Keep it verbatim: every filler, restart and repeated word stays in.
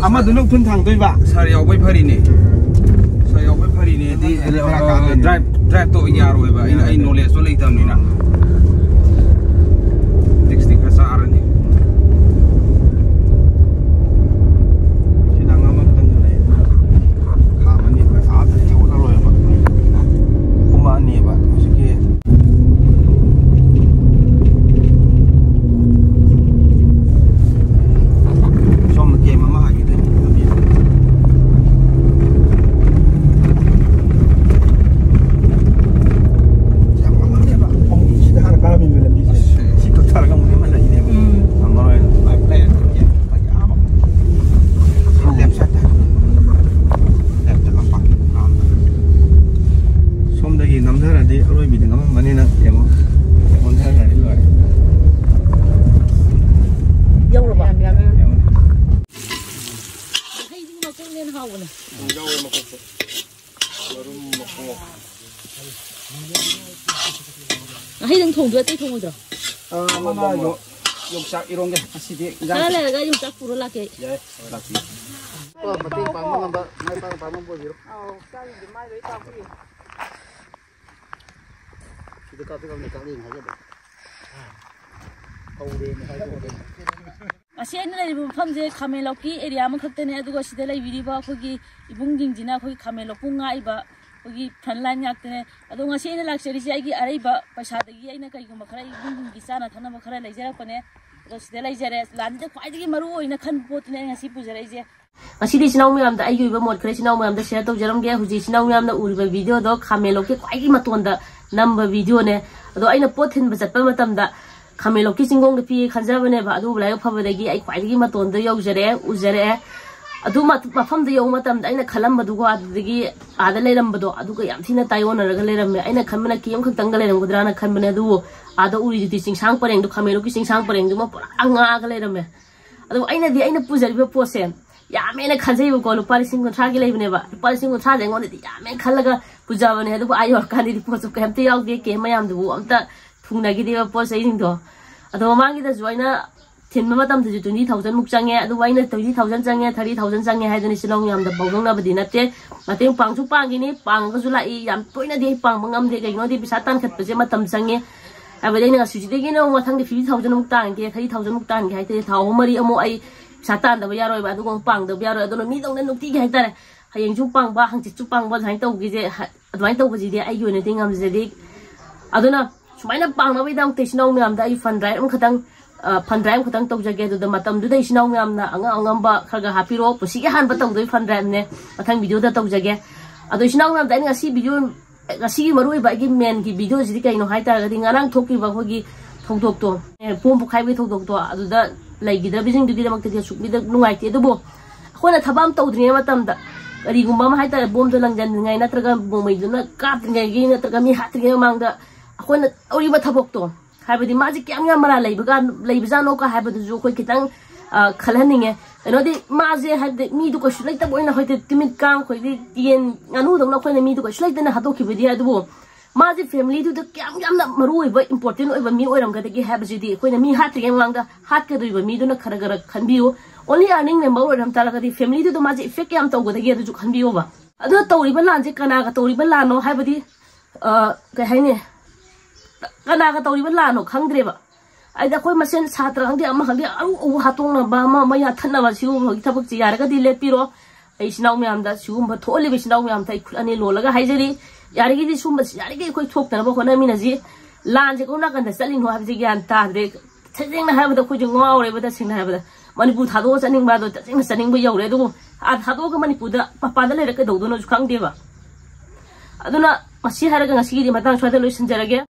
ꯑꯃꯗꯨꯅ ꯎꯐꯨꯟ ꯊꯥꯡꯗꯣꯏꯕ꯫ ꯁꯥꯔ ꯌꯥꯎꯕꯩ ꯐꯔꯤꯅꯦ꯫ ꯁꯥꯔ ꯌꯥꯎꯕꯩ ꯐꯔꯤꯅꯦꯗꯤ, ꯕꯦꯔꯥ ꯀꯥꯗꯣꯏꯅꯦ꯫ ꯗ꯭ꯔꯥꯏꯚ, ꯗ꯭ꯔꯥꯏꯚꯇꯣ ꯌꯥꯔꯣꯏꯕ, ꯑꯩꯅ, ꯑꯩ ꯅꯣꯂꯦꯖꯇꯣ ꯂꯩꯇꯕꯅꯤꯅ꯫ ꯔꯤꯛꯁꯇꯤ ꯈꯔ ꯆꯥꯔꯅꯤ꯫ ꯁꯤꯗ ꯑꯉꯝꯕ ꯑꯃꯇꯪꯒ ꯂꯩ꯫ ꯈꯥꯝꯃꯅꯤ, ꯑꯩꯈꯣꯏ ꯑꯥꯗꯗꯤ ꯊꯧꯒꯠꯂꯔꯣꯏꯕ꯫ ꯀꯨꯝꯃꯛꯑꯅꯦꯕ ꯍꯧꯖꯤꯛꯀꯤ꯫ ꯁꯣꯝꯗ ꯀꯦꯝ ꯑꯃ ꯍꯥꯏꯈꯤꯗꯣꯏꯅꯤ꯫ ꯂꯝꯕꯤ ꯌꯥꯝ ꯋꯥꯡꯃꯜꯂꯦꯕ꯫ ꯑꯃꯨꯛ ꯁꯤꯗ ꯍꯥꯟꯅ ꯀꯥꯔꯝꯃꯤꯕ ꯂꯝꯕꯤꯁꯦ꯫ ꯑꯁ, ꯁꯤ ꯀꯛꯊꯔꯒ ꯑꯃꯨꯛ ꯅꯦꯝꯍꯜꯂꯛꯏꯅꯦꯕ꯫ ꯎꯝ꯫ ꯉꯝꯃꯔꯣꯏꯅ꯫ ꯂꯦꯐ ꯁꯥꯏꯠꯇ꯫ ꯂꯦꯐ ꯁꯥꯏꯠꯇ꯫ ꯂꯦꯐꯇ ꯂꯝꯄꯥꯛ ꯂꯥꯝꯗ꯫ ꯁꯣꯝꯗꯒꯤ ꯅꯝꯊꯔꯗꯤ ꯑꯔꯣꯏꯕꯤꯗ ꯉꯝꯃꯝꯃꯅꯤ ꯅꯪ꯫ ꯌꯦꯡꯉꯣ꯫ ꯅꯝꯊꯈ꯭ꯔꯗꯤ ꯂꯣꯏꯔꯦ꯫ ꯌꯧꯔꯕꯣ? ꯌꯧꯔꯦ꯫ ꯍꯩꯗꯤ ꯃꯀꯣꯛꯅ ꯍꯦꯟꯅ ꯍꯥꯎꯕꯅꯦ꯫ ꯎꯝ, ꯌꯥꯎꯋꯦ ꯃꯀꯣꯛꯁꯨ꯫ ꯃꯔꯨꯝ ꯃꯀꯣꯛ꯫ ꯉꯥꯍꯩꯗꯪ ꯊꯣꯡꯗꯣꯏ, ꯑꯇꯩ ꯊꯣꯡꯉꯣꯏꯗ꯭ꯔꯣ? ꯑꯥ, ꯃꯃꯥ ꯌꯣ-, ꯌꯣꯡꯆꯥꯛ ꯏꯔꯣꯟꯒꯦ ꯉꯁꯤꯗꯤ ꯏꯟꯖꯥꯡ꯫ ꯈꯔ ꯂꯩꯔꯒ ꯌꯣꯡꯆꯥꯛ ꯄꯨꯔ ꯂꯥꯛꯀꯦ ꯑꯩ꯫ ꯌꯥꯏ, ꯂꯥꯛꯄꯤꯌꯨ꯫ ꯀꯣ, ꯃꯇꯦꯡ ꯄꯥꯡꯕ ꯉꯝꯕ ꯏꯃꯥ ꯏꯄꯥꯅ ꯄꯥꯡꯕ ꯑꯃ ꯑꯣꯏꯕꯤꯔꯣ꯫ ꯑꯧ, ꯆꯥꯔꯤꯁꯦ ꯃꯥꯏ ꯂꯣꯏ ꯄꯥꯛꯄꯤ꯫ ꯁꯤꯗ ꯀꯥꯞꯄꯤ ꯀꯥꯞꯄꯤ ꯀꯛꯂꯤꯅ ꯍꯥꯏꯒꯗ꯭ꯔꯥ? ꯍꯧꯔꯦꯅ ꯍꯥꯏꯒꯗ꯭ꯔꯥ? ꯑꯁꯤ ꯑꯩꯅ ꯂꯩꯔꯤꯕ ꯃꯐꯝꯁꯦ ꯈꯥꯃꯦꯟ ꯂꯧꯀꯤ ꯑꯦꯔꯤꯌꯥ ꯑꯃꯈꯛꯇꯅꯦ, ꯑꯗꯨꯒ ꯁꯤꯗ ꯂꯩꯕꯤꯔꯤꯕ ꯑꯩꯈꯣꯏꯒꯤ ꯏꯕꯨꯡꯁꯤꯡꯁꯤꯅ ꯑꯩꯈꯣꯏꯒꯤ ꯈꯥꯃꯦꯟ ꯂꯧꯄꯨꯡ ꯉꯥꯛꯏꯕ ꯑꯩꯈꯣꯏꯒꯤ ꯐ꯭ꯔꯟ ꯂꯥꯏꯟ ꯉꯥꯛꯇꯅꯦ꯫ ꯑꯗꯣ ꯉꯁꯤ ꯑꯩꯅ ꯂꯥꯛꯆꯔꯤꯁꯦ ꯑꯩꯒꯤ ꯑꯔꯩꯕ ꯄꯩꯁꯥꯗꯒꯤ ꯑꯩꯅ ꯀꯩꯒꯨꯝꯕ ꯈꯔ ꯏꯕꯨꯡꯁꯤꯡꯒꯤ ꯆꯥꯅ ꯊꯛꯅꯕ ꯈꯔ ꯂꯩꯖꯔꯛꯄꯅꯦ꯫ ꯑꯗꯣ ꯁꯤꯗ ꯂꯩꯖꯔꯦ꯫ ꯂꯥꯟꯁꯤꯗ ꯈ꯭ꯋꯥꯏꯗꯒꯤ ꯃꯔꯨ ꯑꯣꯏꯅ ꯈꯟꯕ ꯄꯣꯠꯇꯨꯅꯦ ꯑꯩ ꯉꯁꯤ ꯄꯨꯖꯔꯛꯏꯁꯦ꯫ ꯉꯁꯤꯗꯤ ꯏꯆꯤꯟ ꯏꯅꯥꯎ ꯃꯌꯥꯝꯗ ꯑꯩꯒꯤ ꯑꯣꯏꯕ ꯃꯣꯠ ꯈꯔ ꯏꯆꯤꯟ ꯏꯅꯥꯎ ꯃꯌꯥꯝꯗ ꯁꯤꯌꯔ ꯇꯧꯖꯔꯝꯒꯦ꯫ ꯍꯧꯖꯤꯛ ꯏꯆꯤꯟ ꯏꯅꯥꯎ ꯃꯌꯥꯝꯅ ꯎꯔꯤꯕ ꯚꯤꯗꯤꯑꯣꯗꯣ ꯈꯥꯃꯦꯟ ꯂꯧꯀꯤ ꯈ꯭ꯋꯥꯏꯗꯒꯤ ꯃꯇꯣꯟꯗ ꯅꯝꯕ ꯚꯤꯗꯤꯑꯣꯅꯦ꯫ ꯑꯗꯣ ꯑꯩꯅ ꯄꯣꯠ ꯊꯤꯟꯕ ꯆꯠꯄ ꯃꯇꯝꯗ ꯈꯥꯃꯦꯟ ꯂꯧꯀꯤ ꯆꯤꯡꯒꯣꯡꯗ ꯄꯤꯒꯦ ꯈꯟꯖꯕꯅꯦꯕ, ꯑꯗꯨꯕꯨ ꯂꯥꯏꯕꯛ ꯐꯕꯗꯒꯤ ꯑꯩ ꯈ꯭ꯋꯥꯏꯗꯒꯤ ꯃꯇꯣꯟꯗ ꯌꯧꯖꯔꯛꯑꯦ, ꯎꯖꯔꯛꯑꯦ꯫ ꯑꯗꯨ ꯃ-, ꯃꯐꯝꯗ ꯌꯧꯕ ꯃꯇꯝꯗ ꯑꯩꯅ ꯈꯜꯂꯝꯕꯗꯨꯒ ꯑꯗꯨꯗꯒꯤ ꯑꯥꯗ ꯂꯩꯔꯝꯕꯗꯣ ꯑꯗꯨꯒ ꯌꯥꯝ ꯊꯤꯅ ꯇꯥꯏꯑꯣꯟꯅꯔꯒ ꯂꯩꯔꯝꯃꯦ꯫ ꯑꯩꯅ ꯈꯟꯕꯅ ꯀꯦꯝ ꯈꯛꯇꯪꯒ ꯂꯩꯔꯝꯒꯗ꯭ꯔꯥꯅ ꯈꯟꯕꯅꯦ, ꯑꯗꯨꯕꯨ ꯑꯥꯗ ꯎꯔꯤꯗꯨꯗꯤ ꯆꯤꯡꯁꯥꯡ ꯄꯔꯦꯡꯗꯣ, ꯈꯥꯃꯦꯟ ꯂꯧꯀꯤ ꯆꯤꯡꯁꯥꯡ ꯄꯔꯦꯡꯗꯨꯃ ꯄꯨꯔꯥ ꯉꯥꯒ ꯂꯩꯔꯝꯃꯦ꯫ ꯑꯗꯣ ꯑꯩꯅꯗꯤ ꯑꯩꯅ ꯄꯨꯖꯔꯤꯕ ꯄꯣꯠꯁꯦ ꯌꯥꯝꯃꯦꯅ ꯈꯟꯖꯩꯕꯀꯣ, ꯂꯨꯄꯥ ꯂꯤꯁꯤꯡ ꯀꯨꯟꯊ꯭ꯔꯥꯒꯤ ꯂꯩꯕꯅꯦꯕ꯫ ꯂꯨꯄꯥ ꯂꯤꯁꯤꯡ ꯀꯨꯟꯊ꯭ꯔꯥꯁꯦ ꯑꯩꯉꯣꯟꯗꯗꯤ ꯌꯥꯝꯃꯦꯅ ꯈꯜꯂꯒ ꯄꯨꯖꯕꯅꯦ, ꯑꯗꯨꯕꯨ ꯑꯥ ꯌꯧꯔꯀꯥꯟꯗꯗꯤ ꯄꯣꯠꯁꯨ ꯀꯩꯝꯇ ꯌꯥꯎꯗꯦ꯫ ꯀꯦꯝ ꯃꯌꯥꯝꯗꯨꯕꯨ ꯑꯝꯇ ꯊꯨꯡꯅꯈꯤꯗꯦꯕ ꯄꯣꯠ ꯆꯩꯁꯤꯡꯗꯣ꯫ ꯑꯗꯣ ꯃꯃꯥꯡꯒꯤꯗꯁꯨ ꯑꯩꯅ ꯊꯤꯟꯕ ꯃꯇꯝꯗꯁꯨ twenty thousand ꯃꯨꯛ ꯆꯪꯉꯦ꯫ ꯑꯗꯨꯕꯨ ꯑꯩꯅ twenty thousand ꯆꯪꯉꯦ, thirty thousand ꯆꯪꯉꯦ ꯍꯥꯏꯗꯅ ꯏꯆꯤꯜ ꯏꯅꯥꯎ ꯃꯌꯥꯝꯗ ꯐꯣꯡꯗꯣꯛꯅꯕꯗꯤ ꯅꯠꯇꯦ꯫ ꯃꯇꯦꯡ ꯄꯥꯡꯁꯨ ꯄꯥꯡꯈꯤꯅꯤ, ꯄꯥꯡꯉꯒꯁꯨ ꯂꯥꯛꯏ꯫ ꯌꯥꯝ ꯇꯣꯏꯅꯗꯤ ꯑꯩ ꯄꯥꯡꯕ ꯉꯝꯗꯦ, ꯀꯩꯒꯤꯅꯣꯗꯤ ꯄꯩꯁꯥ ꯇꯥꯟꯈꯠꯄꯁꯦ ꯃꯇꯝ ꯆꯪꯉꯦ꯫ ꯍꯥꯏꯕꯗꯤ ꯑꯩꯅ ꯉꯁꯤꯗꯒꯤꯅ ꯑꯃꯨꯛ ꯃꯊꯪꯗꯤ fifty thousand ꯑꯃꯨꯛ ꯇꯥꯟꯒꯦ, thirty thousand ꯑꯃꯨꯛ ꯇꯥꯟꯒꯦ ꯍꯥꯏꯇꯥꯔꯦ, ꯊꯥ ꯑꯍꯨꯝ ꯃꯔꯤ ꯑꯃꯨꯛ ꯑꯩ ꯄꯩꯁꯥ ꯇꯥꯟꯗꯕ ꯌꯥꯔꯣꯏꯕ, ꯑꯗꯨꯒ ꯑꯃꯨꯛ ꯄꯥꯡꯗꯕ ꯌꯥꯔꯣꯏ꯫ ꯑꯗꯨꯅ ꯃꯤꯗꯧꯅ ꯅꯨꯡꯇꯤꯒꯤ ꯍꯥꯏꯇꯥꯔꯦ, ꯍꯌꯦꯡꯁꯨ ꯄꯥꯡꯕ, ꯍꯪꯆꯤꯠꯁꯨ ꯄꯥꯡꯕ, ꯑꯗꯨꯃꯥꯏꯅ ꯇꯧꯈꯤꯁꯦ꯫ ꯑꯗꯨꯃꯥꯏꯅ ꯇꯧꯕꯁꯤꯗꯤ ꯑꯩꯒꯤ ꯑꯣꯏꯅꯗꯤ ꯉꯝꯖꯗꯦ꯫ ꯑꯗꯨꯅ ꯁꯨꯃꯥꯏꯅ ꯄꯥꯡꯅꯕꯒꯤꯗꯃꯛꯇ ꯏꯆꯤꯟ ꯏꯅꯥꯎ ꯃꯌꯥꯝꯗ ꯑꯩ fund drive ꯑꯃꯈꯛꯇꯪ, ꯑ, fund drive ꯑꯃꯈꯛꯇꯪ ꯇꯧꯖꯒꯦ꯫ ꯑꯗꯨꯗ ꯃꯇꯝꯗꯨꯗ ꯏꯆꯤꯟ ꯏꯅꯥꯎ ꯃꯌꯥꯝꯅ ꯑꯉꯝ ꯑꯉꯝꯕ ꯈꯔ ꯈꯔ ꯍꯥꯞꯄꯤꯔꯣ꯫ ꯄꯨꯟꯁꯤꯒꯤ ꯑꯍꯥꯟꯕ ꯇꯧꯗꯣꯏ fund drive ꯅꯦ꯫ ꯃꯊꯪ video ꯗ ꯇꯧꯖꯒꯦ꯫ ꯑꯗꯣ ꯏꯆꯤꯟ ꯏꯅꯥꯎ ꯃꯌꯥꯝꯗ ꯑꯩꯅ ꯉꯁꯤ video, ꯉꯁꯤꯒꯤ ꯃꯔꯨꯑꯣꯏꯕ ꯑꯩꯒꯤ main ꯒꯤ video ꯁꯤꯗꯤ ꯀꯩꯅꯣ ꯍꯥꯏꯇꯥꯔꯒꯗꯤ, ꯉꯔꯥꯡ ꯊꯣꯛꯈꯤꯕ ꯑꯩꯈꯣꯏꯒꯤ ꯊꯧꯗꯣꯛꯇꯣ, ꯑꯦ, ꯕꯣꯝ ꯄꯣꯈꯥꯏꯕꯒꯤ ꯊꯧꯗꯣꯛꯇꯣ, ꯑꯗꯨꯗ ꯂꯩꯈꯤꯗ꯭ꯔꯕꯁꯤꯡꯗꯨꯒꯤꯗꯃꯛꯇꯗꯤ ꯑꯁꯨꯛꯀꯤ ꯃꯇꯤꯛ ꯅꯨꯡꯉꯥꯏꯇꯦ꯫ ꯑꯗꯨꯕꯨ ꯑꯩꯈꯣꯏꯅ ꯊꯕꯛ ꯑꯃ ꯇꯧꯗ꯭ꯔꯤꯉꯩ ꯃꯇꯝꯗ, ꯀꯔꯤꯒꯨꯝꯕ ꯑꯃ ꯍꯥꯏꯇꯥꯔꯦ, ꯕꯣꯝꯗꯣ ꯂꯪꯖꯟꯗ꯭ꯔꯤꯉꯩ ꯅꯠꯇ꯭ꯔꯒ ꯅꯣꯡꯃꯩꯗꯨꯅ ꯀꯥꯞꯇ꯭ꯔꯤꯉꯩꯒꯤ ꯅꯠꯇ꯭ꯔꯒ ꯃꯤ ꯍꯥꯠꯇ꯭ꯔꯤꯉꯩ ꯃꯃꯥꯡꯗ ꯑꯩꯈꯣꯏꯅ ꯇꯧꯔꯤꯕ ꯊꯕꯛꯇꯣ, ꯍꯥꯏꯕꯗꯤ ꯃꯥꯁꯦ ꯀꯌꯥꯝ ꯌꯥꯝ ꯃꯔꯥꯜ ꯂꯩꯕꯒ, ꯂꯩꯕꯖꯥꯠꯅꯣ ꯀ ꯍꯥꯏꯕꯗꯨꯁꯨ ꯑꯩꯈꯣꯏ ꯈꯤꯇꯪ, ꯑ, ꯈꯜꯍꯟꯅꯤꯡꯉꯦ꯫ ꯀꯩꯅꯣꯗꯤ ꯃꯥꯁꯦ ꯍꯥꯏꯕꯗꯤ ꯃꯤꯗꯨ ꯀꯩꯁꯨ ꯂꯩꯇꯕ ꯑꯣꯏꯅ, ꯍꯣꯏꯗꯤ ꯇꯤꯃꯤꯠ ꯀꯥꯡ, ꯑꯩꯈꯣꯏꯗꯤ ꯌꯦꯟ ꯉꯥꯅꯨꯗꯧꯅ ꯑꯩꯈꯣꯏꯅ ꯃꯤꯗꯨ ꯀꯩꯁꯨ ꯂꯩꯇꯅ ꯍꯥꯠꯇꯣꯛꯈꯤꯕꯗꯤ ꯌꯥꯏ, ꯑꯗꯨꯕꯨ ꯃꯥꯁꯦ family ꯗꯨꯗ ꯀꯌꯥꯝ ꯌꯥꯝꯅ ꯃꯔꯨ ꯑꯣꯏꯕ, important ꯑꯣꯏꯕ ꯃꯤ ꯑꯣꯏꯔꯝꯒꯗꯒꯦ ꯍꯥꯏꯕꯁꯤꯗꯤ ꯑꯩꯈꯣꯏꯅ ꯃꯤ ꯍꯥꯠꯇ꯭ꯔꯤꯉꯩ ꯃꯃꯥꯡꯗ ꯍꯥꯠꯀꯗꯧꯔꯤꯕ ꯃꯤꯗꯨꯅ ꯈꯔ ꯈꯔ ꯈꯟꯕꯤꯌꯨ꯫ Only earning member ꯑꯣꯏꯔꯝ ꯇꯥꯔꯒꯗꯤ family ꯗꯨꯗ ꯃꯥꯁꯦ effect ꯀꯌꯥꯝ ꯇꯧꯒꯗꯒꯦ ꯑꯗꯨꯁꯨ ꯈꯟꯕꯤꯌꯣꯕ꯫ ꯑꯗꯣ ꯇꯧꯔꯤꯕ ꯂꯥꯟꯁꯦ ꯀꯅꯥꯒ ꯇꯧꯔꯤꯕ ꯂꯥꯟꯅꯣ ꯍꯥꯏꯕꯗꯤ, ꯑ, ꯀꯩ ꯍꯥꯏꯅꯤ, ꯀꯅꯥꯒ ꯇꯧꯔꯤꯕ ꯂꯥꯟꯅꯣ ꯈꯪꯗ꯭ꯔꯦꯕ꯫ ꯍꯥꯏꯗꯤ ꯑꯩꯈꯣꯏ ꯃꯁꯦꯟ ꯁꯥꯇ꯭ꯔ ꯈꯪꯗꯦ ꯑꯃ ꯈꯪꯗꯦ ꯑꯔꯨ ꯑꯔꯨ ꯍꯥꯠꯇꯣꯛꯅꯕ ꯑꯃ ꯑꯃ ꯌꯥꯟꯊꯠꯅꯕ ꯁꯤꯒꯨꯝꯕꯒꯤ ꯊꯕꯛꯁꯦ ꯌꯥꯔꯒꯗꯤ ꯂꯦꯞꯄꯤꯔꯣ꯫ ꯑꯩ ꯏꯆꯤꯟ ꯏꯅꯥꯎ ꯃꯌꯥꯝꯗ, ꯁꯤꯒꯨꯝꯕ ꯊꯣꯛꯍꯜꯂꯤꯕ ꯏꯆꯤꯟ ꯏꯅꯥꯎ ꯃꯌꯥꯝꯗ ꯑꯩ ꯈꯨꯠ ꯑꯅꯤ ꯂꯣꯜꯂꯒ ꯍꯥꯏꯖꯔꯤ꯫ ꯌꯥꯔꯤꯈꯩꯗꯤ ꯁꯤꯒꯨꯝꯕꯁꯤ ꯌꯥꯔꯤꯈꯩ ꯑꯩꯈꯣꯏ ꯊꯣꯛꯇꯅꯕ ꯍꯣꯠꯅꯃꯤꯟꯅꯁꯤ꯫ ꯂꯥꯟꯁꯦ ꯀꯔꯣꯝ ꯅꯥꯀꯟꯗ ꯆꯠꯂꯤꯅꯣ ꯍꯥꯏꯕꯁꯦ ꯒ꯭ꯌꯥꯟ ꯇꯥꯗ꯭ꯔꯦ꯫ ꯇꯁꯦꯡꯅ ꯍꯥꯏꯕꯗ ꯑꯩꯈꯣꯏꯁꯦ ꯉꯥꯎꯔꯦꯕ꯫ ꯇꯁꯦꯡꯅ ꯍꯥꯏꯕꯗ ꯃꯅꯤꯄꯨꯔ ꯊꯥꯗꯣꯛꯑ ꯆꯠꯅꯤꯡꯕ ꯑꯗꯣ ꯇꯁꯦꯡꯅ ꯆꯠꯅꯤꯡꯕ ꯌꯧꯔꯦ꯫ ꯑꯗꯨꯕꯨ ꯑꯥ ꯊꯥꯗꯣꯛꯑꯒ ꯃꯅꯤꯄꯨꯔꯗ ꯃꯄꯥꯟꯗ ꯂꯩꯔ ꯀꯩꯗꯧꯗꯣꯏꯅꯣꯁꯨ ꯈꯪꯗꯦꯕ꯫ ꯑꯗꯨꯅ ꯃꯁꯤ ꯍꯥꯏꯔꯒ ꯉꯁꯤꯒꯤꯗꯤ ꯃꯇꯥꯡ ꯁ꯭ꯋꯥꯏꯗ ꯂꯣꯏꯁꯤꯟꯖꯔꯒꯦ꯫